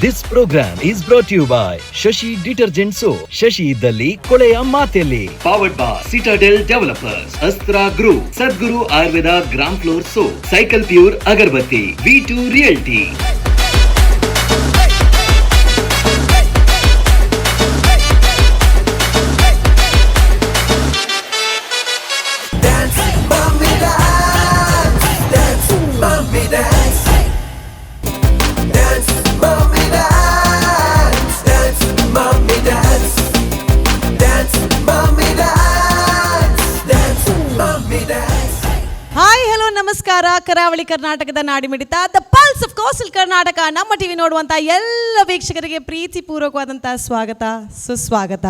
This program is brought you by Shashi detergent soap. Shashi ಇದ್ದಲ್ಲಿ ಕೊಳೆಯ ಮಾತೆಲ್ಲಿ. Powered by Citadel Developers, Astra Group, Sadguru Ayurveda gram flour soap, Cycle Pure agarbatti, V2 Realty. Dance, mommy dance, dance, mommy dance. Dance, mommy dance, dance, mommy dance. Dance, mommy dance, dance, mommy dance. Hi, hello, ನಮಸ್ಕಾರ. ಕರಾವಳಿ ಕರ್ನಾಟಕದ ನಾಡಿಮಿಡಿತ, the pulse of coastal Karnataka, ನಮ್ಮ TV ನೋಡುವಂಥ ಎಲ್ಲ ವೀಕ್ಷಕರಿಗೆ ಪ್ರೀತಿಪೂರ್ವಕವಾದಂಥ ಸ್ವಾಗತ, ಸುಸ್ವಾಗತ.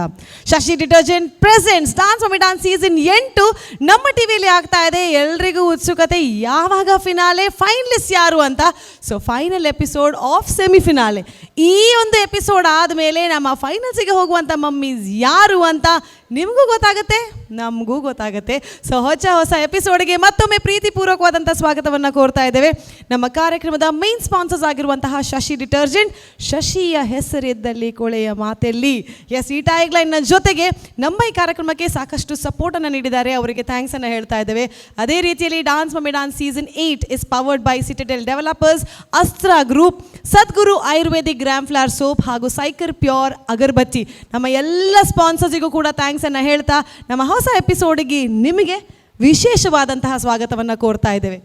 ಶಶಿ detergent presents dance mummy dance season 8 ನಮ್ಮ ಟಿವಿಯಲ್ಲಿ ಆಗ್ತಾ ಇದೆ. ಎಲ್ರಿಗೂ ಉತ್ಸುಕತೆ, ಯಾವಾಗ ಫಿನಾಲೆ, ಫೈನಲಿಸ್ಟ್ ಯಾರು ಅಂತ. So final episode of semifinale. ಈ ಒಂದು ಎಪಿಸೋಡ್ ಆದಮೇಲೆ ನಮ್ಮ ಫೈನಲ್ಸಿಗೆ ಹೋಗುವಂಥ ಮಮ್ಮೀಸ್ ಯಾರು ಅಂತ ನಿಮಗೂ ಗೊತ್ತಾಗುತ್ತೆ, ನಮಗೂ ಗೊತ್ತಾಗುತ್ತೆ. ಸೊ ಹೊಸ ಹೊಸ ಎಪಿಸೋಡ್ಗೆ ಮತ್ತೊಮ್ಮೆ ಪ್ರೀತಿಪೂರ್ವಕವಾದಂಥ ಸ್ವಾಗತವನ್ನು ಕೋರ್ತಾ ಇದ್ದೇವೆ. ನಮ್ಮ ಕಾರ್ಯಕ್ರಮದ ಮೇನ್ ಸ್ಪಾನ್ಸರ್ಸ್ ಆಗಿರುವಂತಹ ಶಶಿ ಡಿಟರ್ಜೆಂಟ್, ಶಶಿಯ ಹೆಸರಿದ್ದಲ್ಲಿ ಕೊಳೆಯ ಮಾತೆಲ್ಲಿ. ಎಸ್, ಈ ಟ್ಯಾಗ್ಲೈನ್ನ ಜೊತೆಗೆ ನಮ್ಮ ಈ ಕಾರ್ಯಕ್ರಮಕ್ಕೆ ಸಾಕಷ್ಟು ಸಪೋರ್ಟನ್ನು ನೀಡಿದ್ದಾರೆ. ಅವರಿಗೆ thanks ಅನ್ನು ಹೇಳ್ತಾ ಇದ್ದೇವೆ. ಅದೇ ರೀತಿಯಲ್ಲಿ dance mummy dance season 8 is powered by Citadel Developers, Astra Group, Sadguru Ayurvedic gram flour soap ಹಾಗೂ ಸೈಕರ್ ಪ್ಯೂರ್ ಅಗರಬತ್ತಿ. ನಮ್ಮ ಎಲ್ಲ ಸ್ಪಾನ್ಸರ್ಸಿಗೂ ಕೂಡ thanks ಅನ್ನು ಹೇಳ್ತಾ ನಮ್ಮ ಹೊಸ ಎಪಿಸೋಡಿಗೆ ನಿಮಗೆ ವಿಶೇಷವಾದಂತಹ ಸ್ವಾಗತವನ್ನು ಕೋರ್ತಾ ಇದ್ದೇವೆ.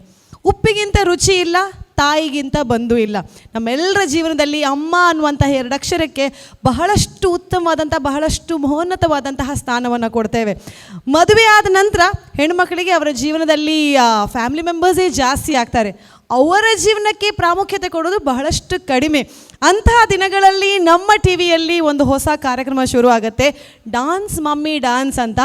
ಉಪ್ಪಿಗಿಂತ ರುಚಿ ಇಲ್ಲ, ತಾಯಿಗಿಂತ ಬಂಧು ಇಲ್ಲ. ನಮ್ಮೆಲ್ಲರ ಜೀವನದಲ್ಲಿ ಅಮ್ಮ ಅನ್ನುವಂತಹ ಎರಡಕ್ಷರಕ್ಕೆ ಬಹಳಷ್ಟು ಉತ್ತಮವಾದಂಥ, ಬಹಳಷ್ಟು ಮಹೋನ್ನತವಾದಂತಹ ಸ್ಥಾನವನ್ನು ಕೊಡ್ತೇವೆ. ಮದುವೆ ಆದ ನಂತರ ಹೆಣ್ಮಕ್ಳಿಗೆ ಅವರ ಜೀವನದಲ್ಲಿ ಫ್ಯಾಮಿಲಿ ಮೆಂಬರ್ಸೇ ಜಾಸ್ತಿ ಆಗ್ತಾರೆ. ಅವರ ಜೀವನಕ್ಕೆ ಪ್ರಾಮುಖ್ಯತೆ ಕೊಡೋದು ಬಹಳಷ್ಟು ಕಡಿಮೆ. ಅಂತಹ ದಿನಗಳಲ್ಲಿ ನಮ್ಮ ಟಿವಿಯಲ್ಲಿ ಒಂದು ಹೊಸ ಕಾರ್ಯಕ್ರಮ ಶುರು ಆಗುತ್ತೆ, dance mummy dance ಅಂತ.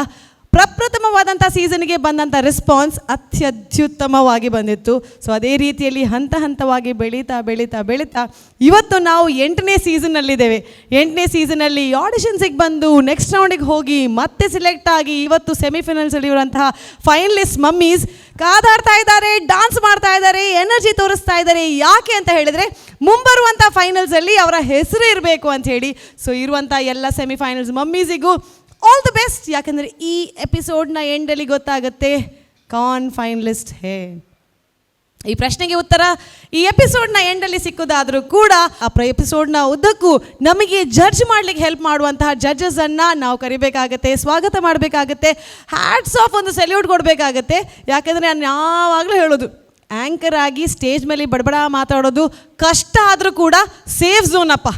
ಪ್ರಪ್ರಥಮವಾದಂಥ ಸೀಸನ್ಗೆ ಬಂದಂಥ ರೆಸ್ಪಾನ್ಸ್ ಅತ್ಯತ್ಯುತ್ತಮವಾಗಿ ಬಂದಿತ್ತು. ಸೊ ಅದೇ ರೀತಿಯಲ್ಲಿ ಹಂತ ಹಂತವಾಗಿ ಬೆಳೀತಾ ಬೆಳೀತಾ ಬೆಳೀತಾ ಇವತ್ತು ನಾವು ಎಂಟನೇ ಸೀಸನ್ನಲ್ಲಿದ್ದೇವೆ. ಎಂಟನೇ ಸೀಸನಲ್ಲಿ ಆಡಿಷನ್ಸಿಗೆ ಬಂದು, ನೆಕ್ಸ್ಟ್ ರೌಂಡಿಗೆ ಹೋಗಿ, ಮತ್ತೆ ಸೆಲೆಕ್ಟ್ ಆಗಿ, ಇವತ್ತು ಸೆಮಿಫೈನಲ್ಸಲ್ಲಿ ಇರುವಂತಹ ಫೈನಲಿಸ್ಟ್ ಮಮ್ಮೀಸ್ ಕಾದಾಡ್ತಾ ಇದ್ದಾರೆ, ಡಾನ್ಸ್ ಮಾಡ್ತಾ ಇದ್ದಾರೆ, ಎನರ್ಜಿ ತೋರಿಸ್ತಾ ಇದ್ದಾರೆ. ಯಾಕೆ ಅಂತ ಹೇಳಿದ್ರೆ, ಮುಂಬರುವಂಥ ಫೈನಲ್ಸಲ್ಲಿ ಅವರ ಹೆಸರು ಇರಬೇಕು ಅಂತ ಹೇಳಿ. ಸೊ ಇರುವಂಥ ಎಲ್ಲ ಸೆಮಿಫೈನಲ್ಸ್ ಮಮ್ಮೀಸಿಗೂ all the best. ಯಾಕಂದರೆ ಈ ಎಪಿಸೋಡ್ನ ಎಂಡಲ್ಲಿ ಗೊತ್ತಾಗುತ್ತೆ, कौन ಫೈನಲಿಸ್ಟ್ ಹೇ. ಈ ಪ್ರಶ್ನೆಗೆ ಉತ್ತರ ಈ ಎಪಿಸೋಡ್ನ ಎಂಡಲ್ಲಿ ಸಿಕ್ಕುದಾದರೂ ಕೂಡ, ಆ ಎಪಿಸೋಡ್ನ ಉದ್ದಕ್ಕೂ ನಮಗೆ ಜಡ್ಜ್ ಮಾಡಲಿಕ್ಕೆ ಹೆಲ್ಪ್ ಮಾಡುವಂತಹ ಜಡ್ಜಸ್ ಅನ್ನು ನಾವು ಕರಿಬೇಕಾಗತ್ತೆ, ಸ್ವಾಗತ ಮಾಡಬೇಕಾಗತ್ತೆ, ಹ್ಯಾಟ್ಸ್ ಆಫ್, ಒಂದು ಸೆಲ್ಯೂಟ್ ಕೊಡಬೇಕಾಗತ್ತೆ. ಯಾಕಂದರೆ ನಾನು ಯಾವಾಗಲೂ ಹೇಳೋದು, ಆ್ಯಂಕರ್ ಆಗಿ ಸ್ಟೇಜ್ ಮೇಲೆ ಬಡಬಡ ಮಾತಾಡೋದು ಕಷ್ಟ ಆದರೂ ಕೂಡ ಸೇಫ್ ಝೋನ್ ಅಪ್ಪ,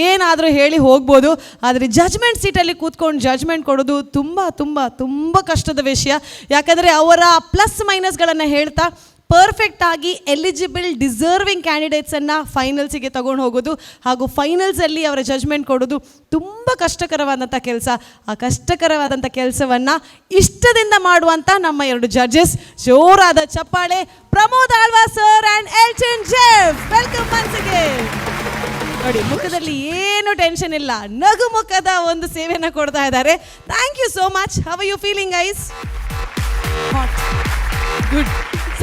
ಏನಾದರೂ ಹೇಳಿ ಹೋಗ್ಬೋದು. ಆದರೆ ಜಜ್ಮೆಂಟ್ ಸೀಟಲ್ಲಿ ಕೂತ್ಕೊಂಡು ಜಜ್ಮೆಂಟ್ ಕೊಡೋದು ತುಂಬ ತುಂಬ ತುಂಬ ಕಷ್ಟದ ವಿಷಯ. ಯಾಕಂದರೆ ಅವರ ಪ್ಲಸ್ ಮೈನಸ್ಗಳನ್ನು ಹೇಳ್ತಾ ಪರ್ಫೆಕ್ಟ್ ಆಗಿ ಎಲಿಜಿಬಲ್, ಡಿಸರ್ವಿಂಗ್ ಕ್ಯಾಂಡಿಡೇಟ್ಸನ್ನು ಫೈನಲ್ಸಿಗೆ ತಗೊಂಡು ಹೋಗೋದು ಹಾಗೂ ಫೈನಲ್ಸಲ್ಲಿ ಅವರ ಜಜ್ಮೆಂಟ್ ಕೊಡೋದು ತುಂಬ ಕಷ್ಟಕರವಾದಂಥ ಕೆಲಸ. ಆ ಕಷ್ಟಕರವಾದಂಥ ಕೆಲಸವನ್ನು ಇಷ್ಟದಿಂದ ಮಾಡುವಂಥ ನಮ್ಮ ಎರಡು ಜಡ್ಜಸ್, ಜೋರಾದ ಚಪ್ಪಾಳೆ. Pramod Alva sir and Elton Jeff, welcome once again. ನೋಡಿ, ಮುಖದಲ್ಲಿ ಏನು ಟೆನ್ಷನ್ ಇಲ್ಲ, ನಗು ಮುಖದ ಒಂದು ಸೇವೆಯನ್ನು ಕೊಡ್ತಾ ಇದ್ದಾರೆ. Thank you so much. How you feeling, guys? Good.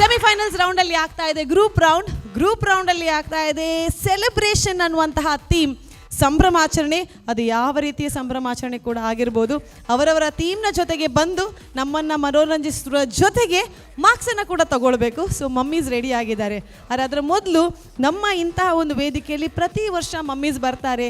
Semifinals round ಅಲ್ಲಿ ಆಗ್ತಾ ಇದೆ group round. Group round ಅಲ್ಲಿ ಆಗ್ತಾ ಇದೆ ಸೆಲೆಬ್ರೇಷನ್ ಅನ್ನುವಂತಹ ಥೀಮ್, ಸಂಭ್ರಮಾಚರಣೆ. ಅದು ಯಾವ ರೀತಿಯ ಸಂಭ್ರಮಾಚರಣೆ ಕೂಡ ಆಗಿರ್ಬೋದು. ಅವರವರ ಥೀಮ್ನ ಜೊತೆಗೆ ಬಂದು ನಮ್ಮನ್ನು ಮನೋರಂಜಿಸುವ ಜೊತೆಗೆ ಮಾರ್ಕ್ಸನ್ನು ಕೂಡ ತಗೊಳ್ಬೇಕು. So mummies ready ಆಗಿದ್ದಾರೆ. ಆದರೆ ಅದರ ಮೊದಲು ನಮ್ಮ ಇಂತಹ ಒಂದು ವೇದಿಕೆಯಲ್ಲಿ ಪ್ರತಿ ವರ್ಷ ಮಮ್ಮೀಸ್ ಬರ್ತಾರೆ,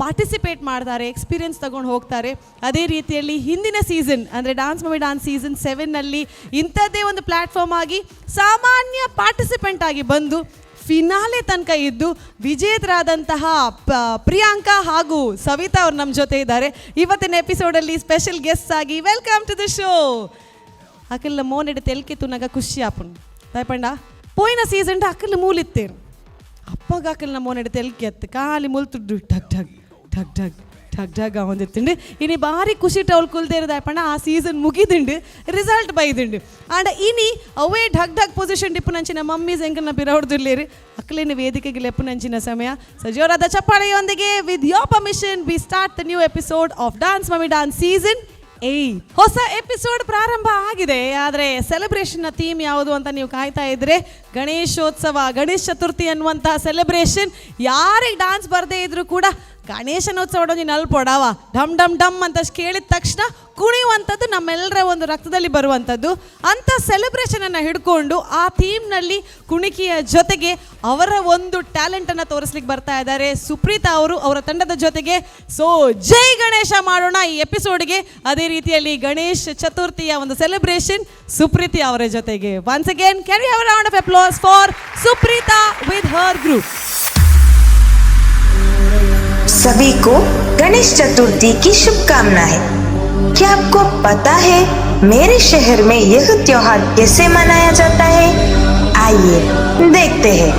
ಪಾರ್ಟಿಸಿಪೇಟ್ ಮಾಡ್ತಾರೆ, ಎಕ್ಸ್ಪೀರಿಯನ್ಸ್ ತಗೊಂಡು ಹೋಗ್ತಾರೆ. ಅದೇ ರೀತಿಯಲ್ಲಿ ಹಿಂದಿನ ಸೀಸನ್, ಅಂದರೆ dance mummy dance season 7ನಲ್ಲಿ ಇಂಥದ್ದೇ ಒಂದು ಪ್ಲ್ಯಾಟ್ಫಾರ್ಮ್ ಆಗಿ ಸಾಮಾನ್ಯ ಪಾರ್ಟಿಸಿಪೆಂಟ್ ಆಗಿ ಬಂದು ಫಿನಾಲೆ ತನಕ ಇದ್ದು ವಿಜೇತರಾದಂತಹ ಪ್ರಿಯಾಂಕಾ ಹಾಗೂ ಸವಿತಾ ಅವ್ರು ನಮ್ಮ ಜೊತೆ ಇದ್ದಾರೆ ಇವತ್ತಿನ ಎಪಿಸೋಡಲ್ಲಿ ಸ್ಪೆಷಲ್ ಗೆಸ್ಟ್ ಆಗಿ. Welcome to the show. ಅಕಲ್ನ ಮೋನೆಡ್ ತೆಲ್ಕೆ ತೂನಗ ಖುಷಿ ಆಪುಂಡು. ದಾಯೆಪಂಡ ಪೋಯಿನ ಸೀಸನ್ ಅಕಲ್ ಮೂಲಿತ್ತೇರು. ಅಪ್ಪಗ ಅಕಲ್ನ ಮೋನೆಡ್ ತೆಲ್ಕೆ ಅತ್ತು, ಖಾಲಿ ಮುಲ್ತುಡ್ಡು ಠಗ್ ಠಗ್ ಠಗ್ ಠಗ್ ಠಗ್ ಠಗ್ ಆವೊಂದಿತ್ತುಂಡು. ಇನಿ ಬಾರಿ ಖುಷಿ ಟೌಲ್ ಕುಲ್ದೇರು. ದಾಯೆಪಂಡ ಆ ಸೀಸನ್ ಮುಗಿದುಂಡು, ರಿಸಲ್ಟ್ ಬೈದುಂಡು. ಆಂಡ ಇನಿ ಅವೇ ಢಗ್ ಢಗ್ ಪೊಸಿಷನ್ ಇಪ್ಪುನಂಚಿನ ಮಮ್ಮೀಸ್ ಎಂಕಲ್ನ ಪಿರವುಡ್ದುಲ್ಲೇರು. ಅಕ್ಲೆನ ವೇದಿಕೆಗೆ ಲೆಪ್ಪುನಂಚಿನ ಸಮಯ. ಸೊ ಜೋರಾದ ಚಪ್ಪಾಳೆಯೊಂದಿಗೆ, with your permission, we start the new episode of Dance Mummy Dance season ಏಯ್, ಹೊಸ ಎಪಿಸೋಡ್ ಪ್ರಾರಂಭ ಆಗಿದೆ. ಆದರೆ ಸೆಲೆಬ್ರೇಷನ್ನ ಥೀಮ್ ಯಾವುದು ಅಂತ ನೀವು ಕಾಯ್ತಾ ಇದ್ರೆ, ಗಣೇಶೋತ್ಸವ, ಗಣೇಶ ಚತುರ್ಥಿ ಅನ್ನುವಂತಹ ಸೆಲೆಬ್ರೇಷನ್. ಯಾರಿಗೆ ಡಾನ್ಸ್ ಬರದೇ ಇದ್ರೂ ಕೂಡ ಗಣೇಶನೋತ್ಸವ ನೀನು ಅಲ್ಪೊಡವ ಡಮ್ ಡಮ್ ಡಮ್ ಅಂತ ಕೇಳಿದ ತಕ್ಷಣ ಕುಣಿಯುವಂಥದ್ದು ನಮ್ಮೆಲ್ಲರ ಒಂದು ರಕ್ತದಲ್ಲಿ ಬರುವಂಥದ್ದು. ಅಂಥ ಸೆಲೆಬ್ರೇಷನನ್ನು ಹಿಡ್ಕೊಂಡು ಆ ಥೀಮ್ನಲ್ಲಿ ಕುಣಿಕೆಯ ಜೊತೆಗೆ ಅವರ ಒಂದು ಟ್ಯಾಲೆಂಟನ್ನು ತೋರಿಸ್ಲಿಕ್ಕೆ ಬರ್ತಾ ಇದ್ದಾರೆ ಸುಪ್ರೀತಾ ಅವರು ಅವರ ತಂಡದ ಜೊತೆಗೆ. ಸೊ ಜೈ ಗಣೇಶ ಮಾಡೋಣ ಈ ಎಪಿಸೋಡ್ಗೆ. ಅದೇ ರೀತಿಯಲ್ಲಿ ಗಣೇಶ್ ಚತುರ್ಥಿಯ ಒಂದು ಸೆಲೆಬ್ರೇಷನ್ ಸುಪ್ರೀತಿ ಅವರ ಜೊತೆಗೆ. Once again, can we have round of applause for Supreetha with her group? सभी को गणेश चतुर्थी की शुभकामनाएं। क्या आपको पता है, मेरे शहर में यह त्योहार कैसे मनाया जाता है? आइए देखते हैं।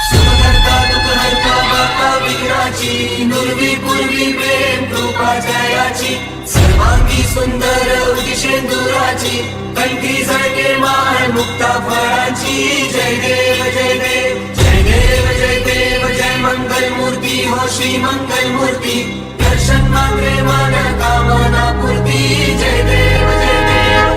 सुखकर्ता दुःखहर्ता बाप्पा विघ्नाची, नुरवी पुरवी प्रेम कृपा जयाची, सर्वांगी सुंदर उदिशेंदुराची, कंठी झळके माळ मुक्ता फळाची. जय देव जय देव जय देव जय देव जय मंगल मूर्ती हो श्री मंगल मूर्ती, दर्शन मात्रे मन कामना पूर्ती. जय देव जय देव.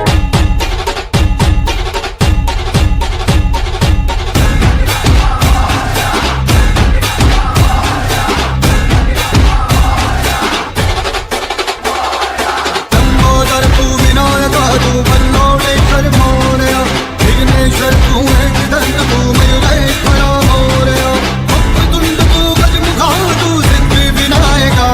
लंबोदर तू, विनायक तू, बल्लोड़ेश्वर मोरया, विघ्नेश्वर तू, एकदंत तू, मयूरेश्वर मोरया, वक्रतुंड तू, गजमुखा तू, सिद्धि विनायका.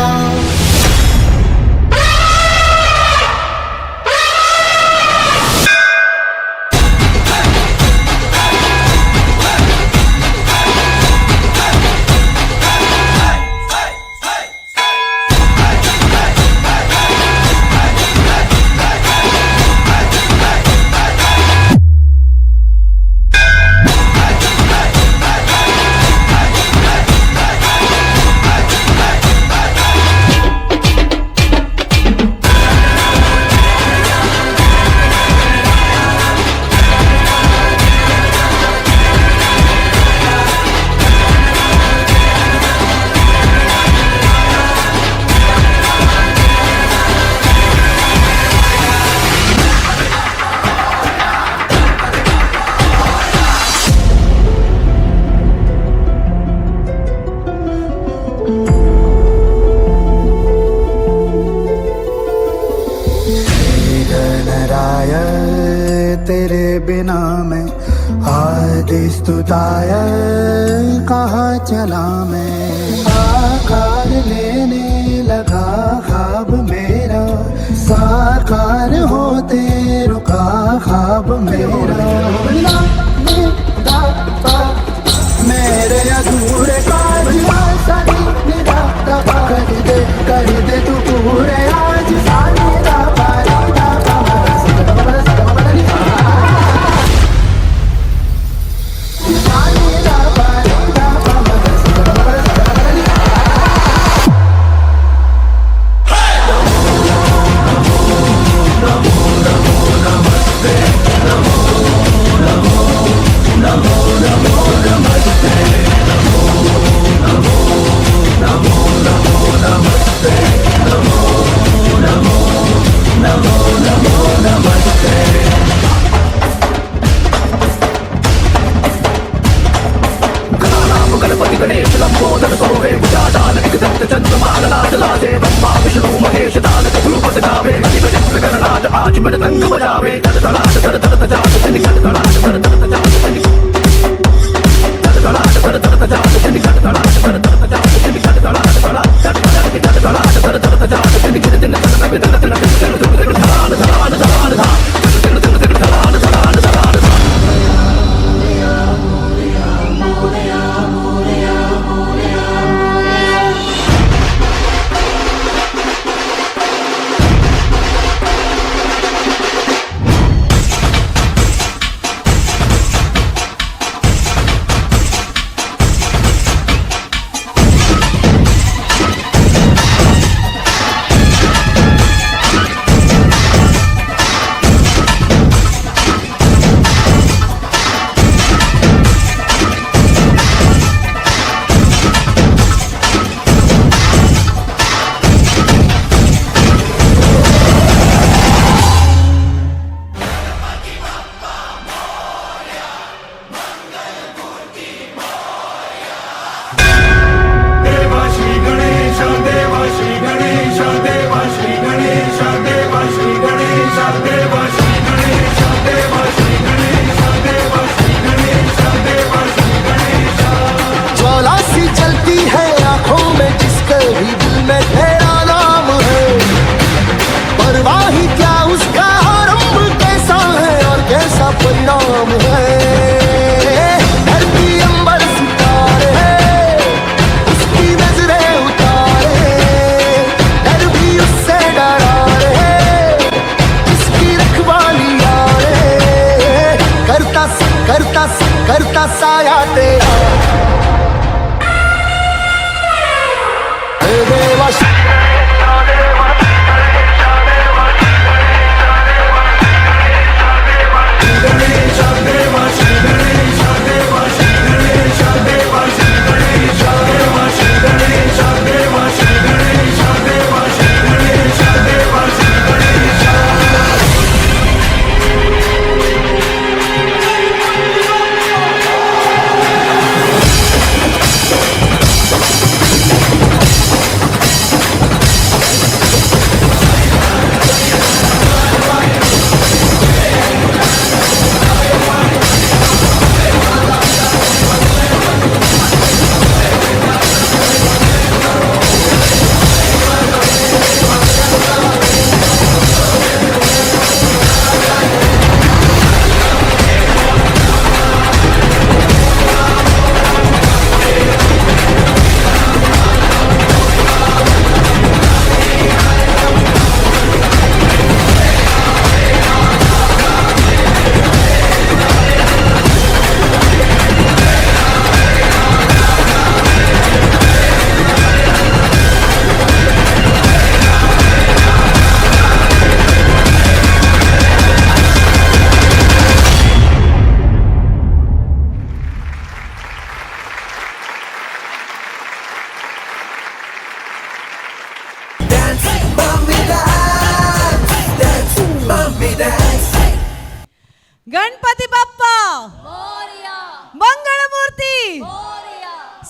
गणराय, तेरे बिना मैं आदि स्तुताय कहाँ चला मैं? आकार लेने लगा ख्वाब मेरा, साकार होते रुका ख्वाब मेरा. ला, नी, दा, पा, मेरे अधूरे काज सारी निदा दा पा, कर दे, कर दे तू पूरे आज. सारी दा पा री दा पा मा दा सा दा पा दा सा दा पा दा नी. सारी दा पा री दा पा मा दा सा दा पा दा सा दा पा दा नी.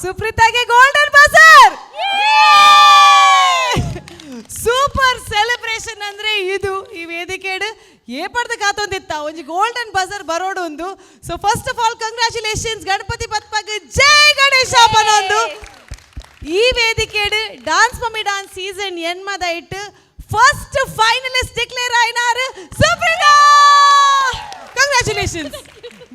ಸುಪ್ರೀತಾಗೆ ಗೋಲ್ಡನ್ ಬಜರ್. ಸೂಪರ್ ಸೆಲೆಬ್ರೇಷನ್ ಅಂದ್ರೆ ಇದು. ಈ ವೇದಿಕೆಡ್ ಏಪಡ್ದ ಕಾತೊಂದಿತ್ತ ಒಂಜಿ ಗೋಲ್ಡನ್ ಬಜರ್ ಬರೋಡು ಒಂದು. So first of all, congratulations. Ganapati ಬಪ್ಪಗ್ ಜೈ ಗಣೇಶ ಪನೊಂದು ಈ ವೇದಿಕೆಡ್ ಡಾನ್ಸ್ ಮಮ್ಮಿ ಡಾನ್ಸ್ ಸೀಸನ್ ಎನ್ಮದ ಇಟ್ಟು ಫಸ್ಟ್ ಫೈನಲಿಸ್ಟ್ ಡಿಕ್ಲೇರ್ ಆಯ್ನಾರು ಸುಪ್ರೀತಾ. ಕಂಗ್ರ್ಯಾಚುಲೇಷನ್ಸ್.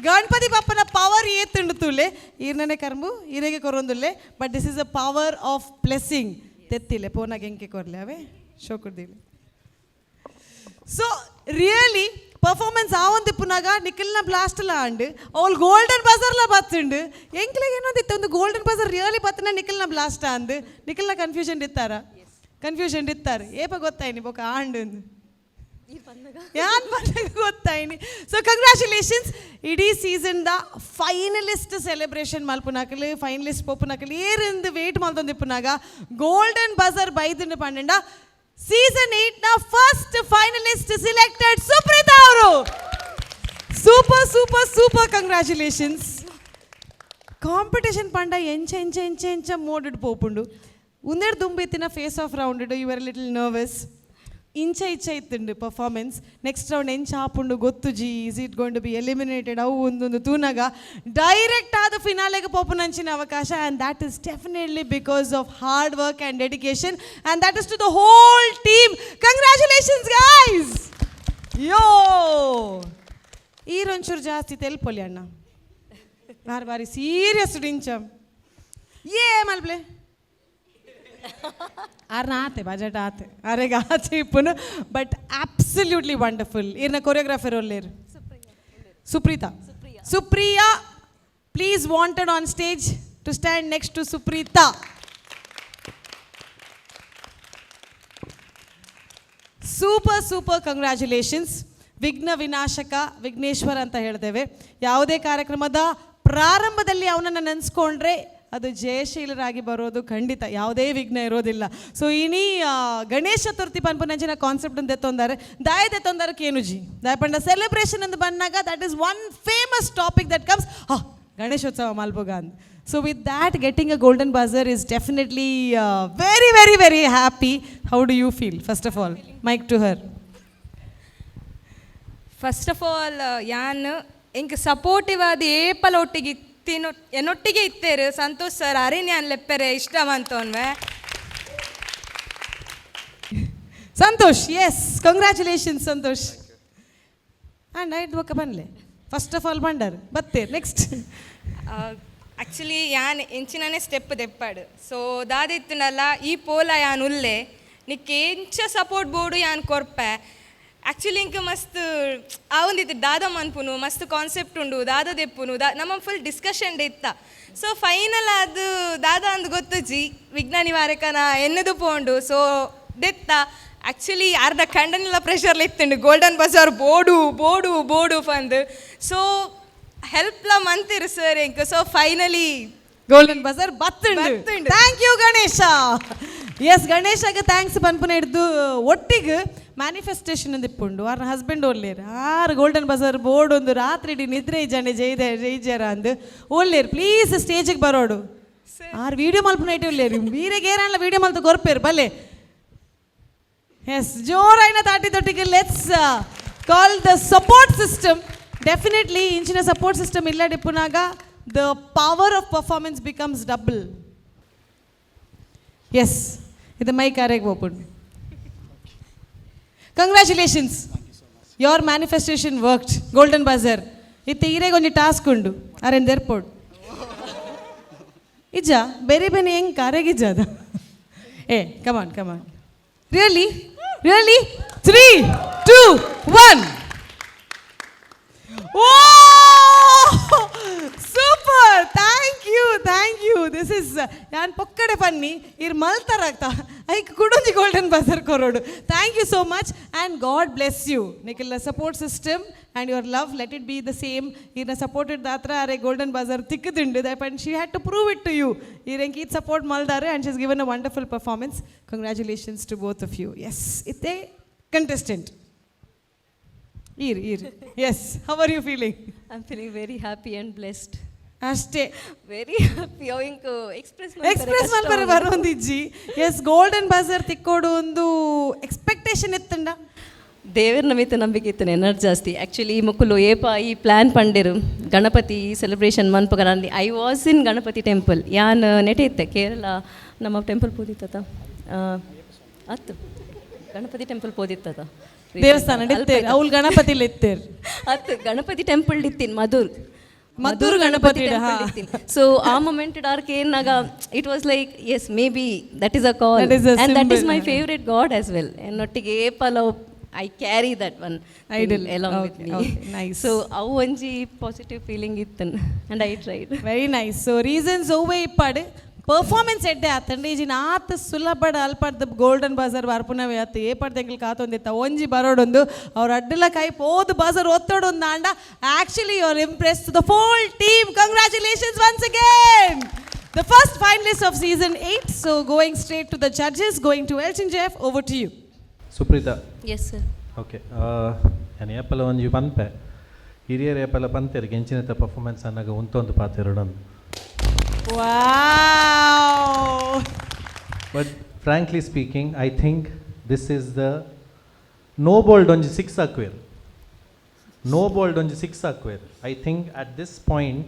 ಗಣಪತಿ ಬಪ್ಪನ ಪವರ್ ಏತುಂಡು ತೂಲೆ. ಈರ್ನನೆ ಕರ್ಮು ಈರೆಗೆ ಕೊರೊಂದುಲ್ಲೆ, but this is a power of blessing. ತೆತ್ತಿಲೆ ಪೋನಾಗ ಎಂಕೆ ಕೊರ್ಲೆ ಅವೇ ಶೋಕುರ್ದಿಲ್ಲ. ಸೊ ರಿಯಲಿ ಪರ್ಫಾರ್ಮೆನ್ಸ್ ಆವೊಂದು ಪುನಾಗ ನಿಖಿಲ್ನ ಬ್ಲಾಸ್ಟ್ ಆಂಡ್ ಅವ್ಳು ಗೋಲ್ಡನ್ ಬಜರ್ಲ ಬತ್ತುಂಡು. ಎಂಕ್ಲೆಗ್ ಏನೊಂದಿತ್ತು, ಒಂದು ಗೋಲ್ಡನ್ ಬಜರ್ ರಿಯಲಿ ಬತ್ತನ ನಿಖಿಲ್ನ ಬ್ಲಾಸ್ಟ್ ಅಂದ್. ನಿಖಿಲ್ನ ಕನ್ಫ್ಯೂಷನ್ ಇತ್ತಾರ? ಕನ್ಫ್ಯೂಷನ್ ಇತ್ತಾರೆ. ಏಪ ಗೊತ್ತಾಯ್ನಿ ಬೊಕ ಆಂಡ್? ಯಾನ್ ಬಂದಾಗ ಗೊತ್ತಾಯ್ನಿ. So congratulations. ಇಡೀ ಸೀಸನ್ the finalist celebration ಮಲ್ಪುನಾಕಲು, ಫೈನಲಿಸ್ಟ್ ಪೋಪುನಾಕಲು ಏರಿಂದು ವೇಟ್ ಮಲ್ತೊಂದಿಪ್ಪುನಾಗ ಗೋಲ್ಡನ್ ಬಜರ್ ಬೈದುಂಡು ಪಂಡ ಸೀಸನ್ 8 ನ ಫಸ್ಟ್ ಫೈನಲಿಸ್ಟ್ ಸಿಲೆಕ್ಟೆಡ್ ಸುಪ್ರೀತಾ ಅವರು. Super, super, super, congratulations. Competition ಪಂಡ ಎಂಚ ಎಂಚ ಎಂಚ ಎಂಚ ಮೋಡಿಡ್ ಪೋಪುಂಡು. ಉಂದೆಡ್ ದುಂಬಿತ್ತಿನ face off round, you are little nervous. ಇಂಚ ಇಚ್ಚ ಇತ್ತುಂಡು ಪರ್ಫಾರ್ಮೆನ್ಸ್. ನೆಕ್ಸ್ಟ್ ರೌಂಡ್ ಎಂಚ ಆಪುಂಡು ಗೊತ್ತುಜಿ, is it going to be eliminated, ಅವು ಒಂದೊಂದು ತೂನಾಗ ಡೈರೆಕ್ಟ್ ಆದ ಫಿನಾಲೆಗೆ ಪೋಪುನಂಚಿನ ಅವಕಾಶ, and that is definitely because of hard work and dedication, and that is to the whole team. Congratulations, guys. ಯೋ, ಈರೊಂಚೂರು ಜಾಸ್ತಿ ತೆಲ್ಪೊಲಿ ಅಣ್ಣ. ಬಾರಿ ಬಾರಿ ಸೀರಿಯಸ್ ಡಿಂಚ ಏ ಮಲ್ಪ್ಲೆ ಆರ್ನ ಆತೆ ಬಜೆಟ್ ಆತೆ ಅರೆಗೆ ಆಚೆ ಇಪ್ಪುನು, ಬಟ್ ಅಬ್ಸಲ್ಯೂಟ್ಲಿ ವಂಡರ್ಫುಲ್. ಇರ್ನ ಕೊರಿಯೋಗ್ರಾಫರ್ ಒಲ್ಲೇರು? Supreetha. Supriya, please, wanted on stage to stand next to Supreetha. Super, super, congratulations. ವಿಘ್ನ ವಿನಾಶಕ ವಿಘ್ನೇಶ್ವರ ಅಂತ ಹೇಳ್ತೇವೆ. ಯಾವುದೇ ಕಾರ್ಯಕ್ರಮದ ಪ್ರಾರಂಭದಲ್ಲಿ ಅವನನ್ನು ನೆನೆಸ್ಕೊಂಡ್ರೆ ಅದು ಜಯಶೀಲರಾಗಿ ಬರೋದು ಖಂಡಿತ, ಯಾವುದೇ ವಿಘ್ನ ಇರೋದಿಲ್ಲ. ಸೊ ಇನಿ ಗಣೇಶ ಚತುರ್ಥಿ ಪನ್ಪುನಂಚಿನ ಕಾನ್ಸೆಪ್ಟ್ ಅಂತ ತೊಂದರೆ ದಾಯದೆ ತೊಂದರೆ ಕೇನುಜಿ ದಾಯಪಂಡ ಸೆಲೆಬ್ರೇಷನ್ ಅಂತ ಬಂದಾಗ that is one famous topic that comes, ಹಾ ಗಣೇಶೋತ್ಸವ ಮಲ್ಪುಗ ಅಂತ. So with that, getting a golden buzzer is definitely very, very, very happy. How do you feel? First of all, mic to her. First of all, ಯಾನ್ ಎಂಕ್ supportive ಆದ ಏಪಲ ಒಟ್ಟಿಗೆ ಇತ್ತಿನ ಎನ್ನೊಟ್ಟಿಗೆ ಇತ್ತೇರು Santosh sir, ಅರೇನ್ ಯಾನ್ ಲೆಪ್ಪೆರೆ ಇಷ್ಟ ಮಂತೋನ್ವೆ. Santosh, yes, congratulations Santosh. And ಐದು ಬೊಕ್ಕ ಬನ್ಲೆ. ಫಸ್ಟ್ ಆಫ್ ಆಲ್ ಬಂಡರ್ ಬತ್ತೆ ನೆಕ್ಸ್ಟ್. ಆ್ಯಕ್ಚುಲಿ ಯಾನ್ ಎಂಚಿನನೇ ಸ್ಟೆಪ್ ದೆಪ್ಪಾಡು. ಸೊ ದಾದಿತ್ತುನಲ್ಲ ಈ ಪೋಲ ಯಾನ್ ಉಲ್ಲೆ ನಿಕ್ಕೆ ಎಂಚ ಸಪೋರ್ಟ್ ಬೋರ್ಡು ಯಾನ್ ಕೊರ್ಪೆ. ಆ್ಯಕ್ಚುಲಿ ಇಂಕ ಮಸ್ತ್ ಆವೊಂದಿತ್ತು, ದಾದ ಮನ್ಪುನು, ಮಸ್ತ್ ಕಾನ್ಸೆಪ್ಟ್ ಉಂಡು, ದಾದ ದೆಪ್ಪುನು ದಾ ನಮ್ಮ ಫುಲ್ ಡಿಸ್ಕಷನ್ ಇತ್ತ. ಸೊ ಫೈನಲ್ ಅದು ದಾದ ಅಂದ್ ಗೊತ್ತುಜಿ, ವಿಘ್ನ ನಿವಾರಕನ ಎನ್ನದು ಪೋಂಡು. ಸೊ ದೆತ್ತ ಆ್ಯಕ್ಚುಲಿ ಅರ್ಧ ಖಂಡನೆಲ್ಲ ಪ್ರೆಷರ್ಲ ಇತ್ತುಂಡು, ಗೋಲ್ಡನ್ ಬಜಾರ್ ಬೋಡು ಬೋಡು ಬೋಡು ಪಂದು. ಸೊ ಹೆಲ್ಪ್ಲ ಮಂತಿರು ಸರ್ ಎಂಕ್. ಸೊ ಫೈನಲಿ ಗೋಲ್ಡನ್ ಬಜಾರ್ ಬತ್ತುಂಡು. ಬತ್ತುಂಡು. Thank you Ganesha. S, ಗಣೇಶಗೆ thanks ಪನ್ಪುನ ಹಿಡ್ದು ಒಟ್ಟಿಗೆ ಮ್ಯಾನಿಫೆಸ್ಟೇಷನ್ ಇಪ್ಪುಂಡು. ಆರ್ನ ಹಸ್ಬೆಂಡ್ ಒಲ್ಲೇರು. ಆರು ಗೋಲ್ಡನ್ ಬಜಾರ್ ಬೋರ್ಡ್ ಒಂದು ರಾತ್ರಿ ಇಡೀ ನಿದ್ರೆ ಇಜ್ಜಂಡೆ ಜೈದ ಜೈಜರ ಅಂದು ಒಲ್ಲೇರು. ಪ್ಲೀಸ್ ಸ್ಟೇಜಿಗೆ ಬರೋಡು. ಆರು ವೀಡಿಯೋ ಮಲ್ಪುನ ಇಟ್ಟು ಒಲ್ಲೇರು. ವೀರೆಗೆ ಏರಲ್ಲ ವೀಡಿಯೋ ಮಲ್ತು ಕೊರ್ಪೇರು ಬಲ್ಲೆ. ಎಸ್, ಜೋರಾಯಿನ ತಾಟಿ ತೊಟ್ಟಿಗೆ let's call the support system. Definitely ಇಂಚಿನ ಸಪೋರ್ಟ್ ಸಿಸ್ಟಮ್ ಇಲ್ಲ ಡಿಪ್ಪುನಾಗ the power of performance becomes double. Yes, ಇದು ಮೈಕ್ ಅರೆಗೆ open. Congratulations, your manifestation worked. Golden buzzer ಇತ್ತೆ ಈರೆಗೆ ಒಂಜಿ ಟಾಸ್ಕ್ ಉಂಡು. ಅರೆಂದ್ ಏರ್ಪೋರ್ಟ್ ಇಜ್ಜ ಬೇರೆ ಬೇನೆ ಹೆಂಗ್ ಅರೆಗಿಜ್ಜ ಅದ. ಏ, come on, come on, really, really, three, two, one. Oh, super! Thank you, thank you. This is ಯಾನ್ ಪೊಕ್ಕಡೆ ಪನ್ನಿ ಇರ್ ಮಲ್ತರಾಗ್ತಾ ಐಕ್ ಕುಡೊಂಜಿ ಗೋಲ್ಡನ್ ಬಜರ್ ಕೊರೋಡು. Thank you so much and God bless you. ನಿಖಿಲ್ನ support system and your love, let it be the same. ಈರ್ನ supported ದಾತ್ರ ಅರೆ ಗೋಲ್ಡನ್ ಬಜರ್ ತಿಕ್ಕುದುಂಡು. That and she had to prove it to you. ಈರೆಂಕ್ ಈತ್ support ಮಲ್ದಾರೆ and she's given a wonderful performance. Congratulations to both of you. Yes, ಇತ್ತೆ contestant ಈರ್ ಈರ್. Yes, how are you feeling? I'm feeling very happy and blessed. ಅಷ್ಟೇ. Very happy. ಅವು ink express express ಮಲ್ಪರೆ ಬರೋಂದಿಜ್ಜಿ. S, golden buzzer ತಿಕ್ಕೋಡು ಒಂದು expectation ಇತ್ತಂಡ? ದೇವರ ಮಿತ್ತ ನಂಬಿಕೆ ಇತ್ತು ಎನರ್ಜಿ ಜಾಸ್ತಿ. ಆ್ಯಕ್ಚುಲಿ ಮುಕುಲು ಏಪ ಈ ಪ್ಲ್ಯಾನ್ ಪಂಡಿರು ಗಣಪತಿ ಸೆಲೆಬ್ರೇಷನ್ ಮನ್ಪಗ, I was in Ganapati temple. ಯಾನ್ ನೆಟೆ ಇತ್ತೆ ಕೇರಳ ನಮ್ಮ ಟೆಂಪಲ್ ಪೋದಿತ್ತ ಅತ್ತು, ಗಣಪತಿ ಟೆಂಪಲ್ ಪೋದಿತ್ತದ. ದೇವಸ್ಥಾನ ಇತ್ತೇರ್ ಅವ್ಲು, ಗಣಪತಿಲಿ ಇತ್ತೇರ್. ಅತ್ತು, ಗಣಪತಿ ಟೆಂಪಲ್ ಇತ್ತೀನಿ, ಮಧುರ್. ಮದ್ದೂರು ಗಣಪತಿ. ಸೊ ಆ ಮೊಮೆಂಟ್ ಡಾರ್ಕ್ ಏನಾಗ, it was like, yes, maybe that is a call. That is a and that is symbol. My favourite god as well. ಎನ್ನೊಟ್ಟಿಗೆ ಏಪಲವ್ I carry that one idol. Along with me. Okay, nice. So ಅವು ಒಂಜಿ positive feeling ಇತ್ತು and I tried. Very nice. So reasons ಒವ್ವೇ ಇಪ್ಪಾಡು, performance ಎಡ್ಡೆ ಆತಂಡ. ಈಜಿನ ಆತ ಸುಲಭಡ ಅಲ್ಪಡ್ದ golden Bazaar ಬರ್ಪುನವೇ ಆತು. ಏಪಡ್ದ ಎಂಕಲ್ ಕಾತೊಂದಿತ್ತ ಒಂಜಿ ಬರೋಡೊಂದು ಅವ್ರ ಅಡ್ಡಲ ಕೈ ಪೋದು ಬಜಾರ್ ಒತ್ತೊಡೊಂದು ಆಂಡ, actually you are impress the full team. Congratulations once again, the first finalist of season 8. So going straight to the judges, going to Elton Jeff, over to you. Supreetha. Yes sir. Okay, ಯಾನ್ ಏಪಲ ಒಂಜಿ ಪನ್ಪೆ, ಹಿರಿಯರ್ ಏಪಲ ಪಂತೆರ್ ಎಂಚಿನತ performance ಅನ್ನಾಗ ಉಂತೊಂದು ಪಾತೆರೊಡೊಂದು. Wow. But frankly speaking, I think this is the no bowled ಒಂಜಿ six ಹಾಕ್ವೇರ್, no bold ಒಂಜಿ six ಹಾಕ್ವೇರ್. I think at this point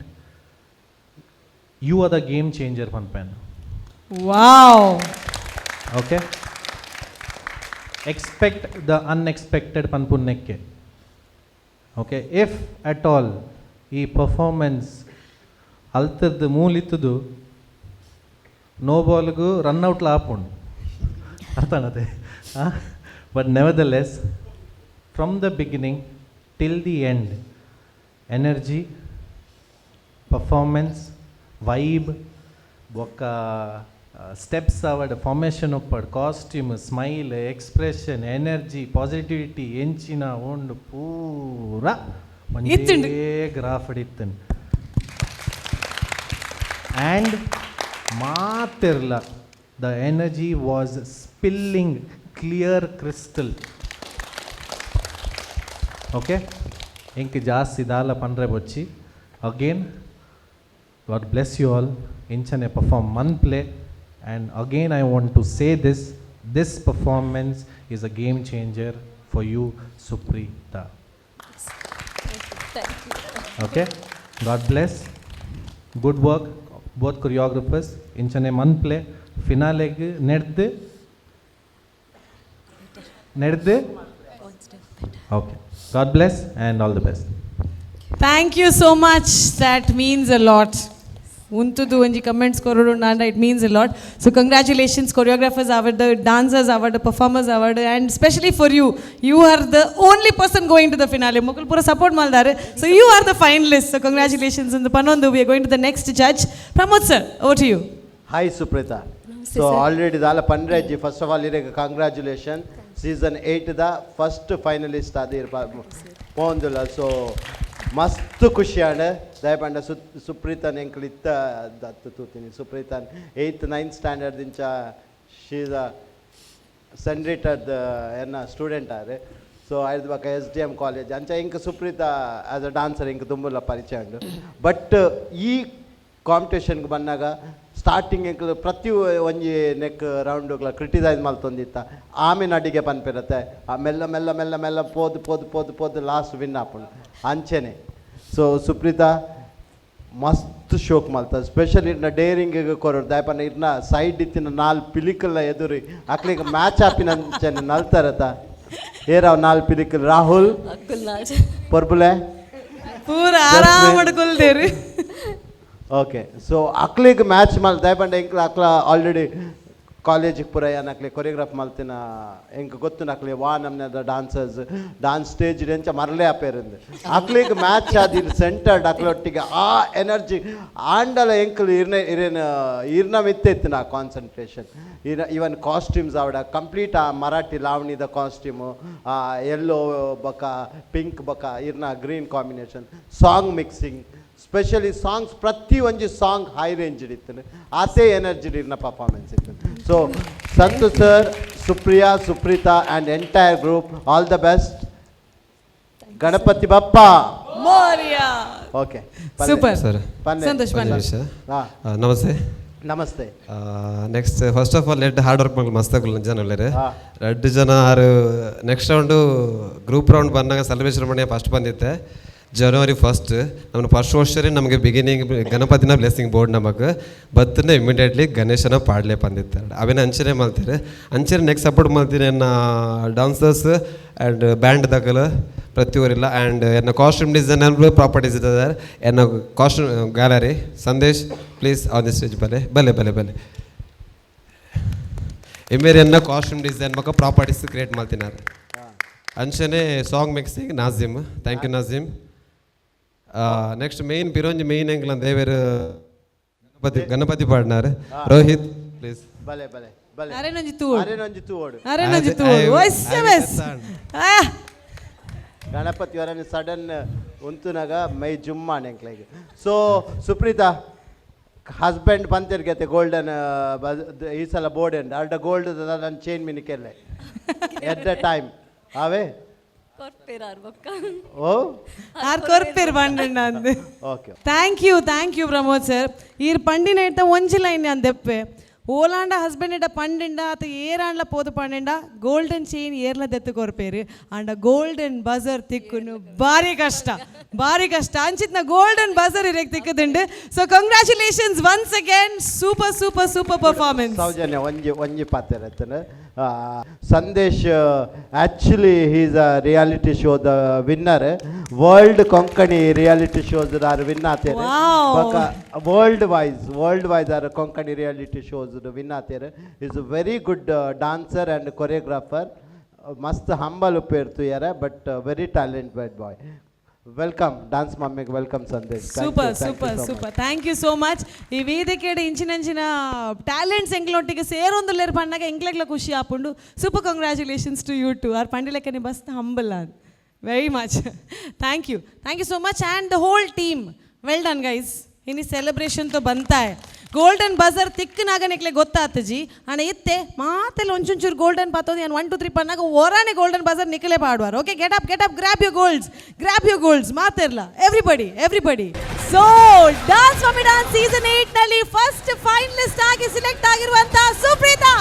you are the game changer ಪನ್ಪೇನ್. Wow. Okay, expect the unexpected ಪನ್ಪುನ್ನೆಕ್ಕೆ. Okay, if at all ಈ performance ಅಲ್ತದ್ದು ಮೂಲಿತ್ತದು no ಬಾಲ್ಗೂ run ಔಟ್ಲ ಆಪುಂಡು, ಅರ್ಥ ಆನತೆ? But nevertheless, from the beginning till the end, energy, performance, vibe, ಬೊಕ್ಕ steps ಆವಡ್, formation ಉಪ್ಪಡ್, costume, smile, expression, energy, positivity, ಎಂಚಿನ ಉಂಡು ಪೂರ ಒಂಜೇ ಇತ್ತುಂಡು. ಗ್ರಾಫ್ ಇತ್ತುಂಡು. ಆ್ಯಂಡ್ ಮಾತಿರ್ಲ, the energy was spilling clear crystal. Okay, ಇಂಕ್ ಜಾಸ್ತಿ ದಾಲ ಪನ್ರೆ ಬೊಚ್ಚಿ. Again, God bless you all. ಇಂಚನೆ ಪರ್ಫಾರ್ಮ್ ಮನ್ಪ್ಲೆ. And again I want to say this, this performance is a game changer for you, Supreetha. Okay, God bless. Good work, both choreographers. ಇಂಚನೆ ಮನ್ಪ್ಲೆ. ಫಿನಾಲೆಗ್ ನೆಡ್ದು ನೆಡ್ದು. Okay, God bless and all the best. Thank you so much. That means a lot. ಉಂತುದು ಒಂಜಿ comments ಕೊರಡು ನಾಂಡ, it means a lot. So congratulations, choreographers award, dancers award, performers award, and specially for you, you are the only person going to the finale. ಮೊಕಲ್ ಪೂರ support ಮಾಡ್ದಾರೆ. So you are the finalist, so congratulations in ಪನ್ನೊಂದು. We are going to the next judge, Pramod sir, over to you. Hi Supreetha. So already ದಾಲ ಪನ್ರೆಜ್ಜಿ. First of all ಇರೆಗ್ congratulation. Season 8 the first finalist ಆದಿರ್ ಪೋಂದುಲ್ಲ. So ಮಸ್ತ್ ಖುಷಿ ಆಂಡ್. ದಯಪಂಡ ಸುಪ್ರೀತನ್ ಎಂಕ್ಲು ಇತ್ತ ದತ್ತು ತೂತೀನಿ. ಸುಪ್ರೀತನ್ eighth ninth standard ದಿಂಚ ಶೀಸ್ ಅ ಸೆಂಟ್ರಿಟದ್ ಎನ್ನ ಸ್ಟೂಡೆಂಟ್ ಆರ್. ಸೊ ಐದು ಬೊಕ S D M college ಅಂಚ ಇಂಕ್ ಸುಪ್ರೀತಾ as a dancer ಇಂಕ್ ದುಂಬುಲ ಪರಿಚಯ ಉಂಡು. ಬಟ್ ಈ ಕಾಂಪಿಟೇಷನ್ಗೆ ಬಂದಾಗ ಸ್ಟಾರ್ಟಿಂಗ್ ಎಂಕ್ಲು ಪ್ರತಿ ಒಂಜಿ ನೆಕ್ ರೌಂಡುಗ್ಲ ಕ್ರಿಟಿಸೈಸ್ ಮಲ್ತೊಂದಿತ್ತ. ಆమె ಅಡಿಗೆ ಪನ್ಪಿರತ್ತೆ, ಆ ಮೆಲ್ಲ ಮೆಲ್ಲ ಮೆಲ್ಲ ಮೆಲ್ಲ ಪೋದು ಪೋದು ಪೋದು ಪೋದು ಲಾಸ್ಟ್ ವಿನ್ ಆಪುಂಡು ಅಂಚೆನೆ. ಸೊ ಸುಪ್ರೀತಾ, ಮಸ್ತ್ ಶೋಕ್ ಮಲ್ತ. ಸ್ಪೆಷಲಿ ಇರ್ನ ಡೇರಿಂಗ್ ಕೊರಡು. ದಾಯಪಂಡ ಇರ್ನ ಸೈಡ್ ಇತ್ತಿನ ನಾಲ್ ಪಿಲಿಕಲ್ನ ಎದುರಿ ಅಕ್ಲಿಗೆ ಮ್ಯಾಚ್ ಆಪಿನ ಅಂಚನೆ ನಲ್ತಾರತ. ಏರಾವ್ ನಾಲ್ ಪಿಲಿಕಲ್? ರಾಹುಲ್. ಅಕ್ಕುಲ್ ನಾಜ್. ಪರ್ಬುಲೆ. ಪೂರ ಆರಾಮಡ್ ಕುಲ್ದೇರು. ಓಕೆ, ಸೊ ಅಕ್ಲಿಗೆ ಮ್ಯಾಚ್ ಮಲ್. ದಯಪಂಡ ಎಂಕ್ಲ ಅಕ್ಲ ಆಲ್ರೆಡಿ ಕಾಲೇಜಿಗೆ ಪೂರ ಏನ್ ಅಕ್ಲಿ ಕೊರಿಯೋಗ್ರಾಫ್ ಮಲ್ತಿನ ಎಂಕ್ ಗೊತ್ತು. ಅಕ್ಲಿ ವಾ ನಮ್ನೆದ dancers dance stage ಎಂಚ ಮರಲೇ ಆಪೇರಿಂದು. ಅಕ್ಲಿಗೆ ಮ್ಯಾಚ್ ಆದಿ ಸೆಂಟರ್ಡ್ ಅಕ್ಲೊಟ್ಟಿಗೆ ಆ ಎನರ್ಜಿ ಆಂಡಲ ಎಂಕ್ಲು ಇರ್ನ ಇರೇನ ಇರ್ನ ಮಿತ್ತೆ ಇತ್ತು ನಾ ಕಾನ್ಸಂಟ್ರೇಷನ್. ಇರ ಇವನ್ ಕಾಸ್ಟ್ಯೂಮ್ಸ್ ಆವಡ, ಕಂಪ್ಲೀಟ್ ಆ ಮರಾಠಿ ಲಾವಣಿದ ಕಾಸ್ಟ್ಯೂಮು, ಆ ಎಲ್ಲೋ ಬಕ ಪಿಂಕ್ ಬಕ ಇರ್ನ green combination, song mixing, specially songs, ಪ್ರತಿ ಒಂಜಿ song high range ಇತ್ತು. ಆತೇ ಎನರ್ಜಿ ಇರ್ನ ಪರ್ಫಾರ್ಮೆನ್ಸ್ ಇತ್ತು. So Santhu sir, Supriya, Supreetha and entire group, all the best. Ganapati Bappa. Morya. Okay. Super. Sir. Santosh ಬನ್ನಿ. ನಮಸ್ತೆ. ನಮಸ್ತೆ. ನೆಕ್ಸ್ಟ್ ಫಸ್ಟ್ ಆಫ್ ಆಲ್ ಎಡ್ ಹಾರ್ಡ್ ವರ್ಕ್ ಮಲ್ಪುನ ಮಸ್ತ್ ಅಕುಲು ಜನ ಉಲ್ಲೆರ್. ರಡ್ಡ್ ಜನ ಆರು ನೆಕ್ಸ್ಟ್ ರೌಂಡು ಗ್ರೂಪ್ ರೌಂಡ್ ಬಂದಾಗ ಸೆಲೆಬ್ರೇಷನ್ ಮಾಡಿ ಫಸ್ಟ್ ಬಂದಿತ್ತೆ ಜನವರಿ ಫಸ್ಟ್. ನಮ್ಮ ಫಸ್ಟ್ ವರ್ಷನೇ ನಮಗೆ ಬಿಗಿನಿಂಗ್ ಗಣಪತಿನ ಬ್ಲೆಸ್ಸಿಂಗ್ ಬೋರ್ಡ್ ನಮಗೆ ಬತ್ತನೆ ಇಮಿಡಿಯೇಟ್ಲಿ ಗಣೇಶನ ಪಾಡ್ಲೆ ಬಂದಿತ್ತು. ಅವೇನ ಅಂಚನೆ ಮಲ್ತೀರಿ, ಅಂಚನೆ ನೆಕ್ಸ್ಟ್ ಸಪೋರ್ಟ್ ಮಲ್ತೀನಿ ಎನ್ನ ಡಾನ್ಸರ್ಸ್ ಆ್ಯಂಡ್ ಬ್ಯಾಂಡ್ ದಕಲು ಪ್ರತಿಯೊರಿಲ್ಲ. ಆ್ಯಂಡ್ ಎನ್ನ ಕಾಸ್ಟ್ಯೂಮ್ ಡಿಸೈನರ್ ಪ್ರಾಪರ್ಟೀಸ್ ಇದ್ದಾರೆ, ಎನ್ನ costume gallery Sandesh, please on the stage. ಬಲೆ ಬಲೆ ಬಲೆ ಬಲೆ. ಇಮೇರ್ ಎನ್ನ ಕಾಸ್ಟ್ಯೂಮ್ ಡಿಸೈನ್ ಮಕ್ಕ ಪ್ರಾಪರ್ಟೀಸ್ ಕ್ರಿಯೇಟ್ ಮಾಡ್ತಿನಾರು. ಅಂಚನೆ song mixing Nazim, thank you Nazim. Next main ಪಿರೋಂಜಿ main ಎಂಕ್ಲ ದೇವೇರು ಗಣಪತಿ, ಗಣಪತಿ ಪಾಡ್ನಾರ್ ರೋಹಿತ್, ಪ್ಲೀಸ್. ಬಲೆ ಬಲೆ ಬಲೆ. ಅರೆನೊಂಜಿ ತೂವೊಡು. ಅರೆನೊಂಜಿ ತೂವೊಡು. ಅರೆನೊಂಜಿ ತೂವೊಡು. ಒಸ್ಸೆ ಬೆಸ್. ಗಣಪತಿ ಅವರನ್ನು ಸಡನ್ ಉಂತುನಾಗ ಮೈ ಜುಮ್ಮಾಣೆ ಎಂಕ್ಲೆಗ್. ಸೊ ಸುಪ್ರೀತಾ, ಹಸ್ಬೆಂಡ್ ಪಂತೆರ್ಗತೆ ಗೋಲ್ಡನ್ ಈ ಸಲ ಬೋರ್ಡ್ ಎಂಡ್ ಅರ್ಡ ಗೋಲ್ಡ್ ನನ್ನ ಚೈನ್ ಮಿನಿಕೆಲ್ಲೆ ಎಟ್ the time ಅವೇ. ಕೊರ್ಪೇರ್ ಬೊಕ್ಕ. ಓ. ಆರ್ ಕೊರ್ಪೇರ್ ಬಂಡಣ್ಣ ಅಂದ್. Okay. Thank you, thank you Pramod sir. ಈರ್ ಪಂಡಿನ ಇಟ್ಟ ಒಂಜಿ ಲೈನ್ ಅಂದೆಪ್ಪೆ, ಓಲಾಂಡ ಹಸ್ಬೆಂಡ್ ಇಟ್ಟ ಪಂಡಿಂಡ ಅತ ಏರಾಂಡ್ಲ ಪೋದು ಪಂಡಿಂಡ ಗೋಲ್ಡನ್ ಚೈನ್ ಏರ್ಲ ದೆತ್ತು ಕೊರ್ಪೇರು. ಆಂಡ ಗೋಲ್ಡನ್ ಬಜರ್ ತಿಕ್ಕುನು ಭಾರಿ ಕಷ್ಟ, ಭಾರಿ ಕಷ್ಟ. ಅಂಚಿತ್ನ ಗೋಲ್ಡನ್ ಬಜರ್ ಇರೆಗ್ ತಿಕ್ಕುದುಂಡು. So congratulations once again, super super super performance. Soujanya, ಒಂಜಿ ಒಂಜಿ ಪಾತ್ರ Sandesh actually he's a reality show the winner, world Konkani reality shows are win ಆತೇರು. ಬೊಕ ವರ್ಲ್ಡ್ ವೈಸ್ ಆರ್ ಕೊಂಕಣಿ ರಿಯಾಲಿಟಿ ಶೋಸ್ ವಿನ್ ಆತೇರು. Is a very good dancer and choreographer. ಮಸ್ತ್ humble ಉಪ್ಪೇರ್ತು ಯಾರ, but very talented boy. Welcome dance ಮಮ್ಮಿಗೆ, welcome Sandesh. Super super super, thank you so much. ಈ ವೇದಿಕೆಡ್ ಇಂಚಿನಂಚಿನ talents ಎಂಕ್ಲೊಟ್ಟಿಗೆ ಸೇರೊಂದುಲ್ಲೆರ್ ಪಣ್ಣಾಗ ಎಂಕ್ಲೆಗ್ಲ ಖುಷಿ ಆಪುಂಡು. Super, congratulations to you too. R ಪಂಡಿಲೆಕ್ಕನೆ bus humble an very much. Thank you, thank you so much and the whole team, well done guys. ಇನಿ celebration ತೋ ಬಂತಾಯ್. Golden buzzer ತಿಕ್ಕನಾಗ ನಿಕ್ಲೆ ಗೊತ್ತಾತಜಿ. ಅಣ್ಣ ಇತ್ತೆ ಮಾತೆಲ್ಲ ಒಂಚೂರು ಗೋಲ್ಡನ್ ಪಾತೋದು. ಏನು ಒನ್ ಟು ತ್ರೀ ಪನ್ನಾಗ ಓರಾನೆ ಗೋಲ್ಡನ್ ಬಜರ್ ನಿಕ್ಕಲೆ ಪಾಡುವಾರು. Okay, get up, get up, grab your golds, grab your golds. ಮಾತಿರ್ಲ everybody, everybody. So dance mummy dance season 8 ನಲ್ಲಿ ಫಸ್ಟ್ ಫೈನಲಿಸ್ಟ್ ಆಗಿ ಸಿಲೆಕ್ಟ್ ಆಗಿರುವಂತಹ ಸುಪ್ರೀತಾ.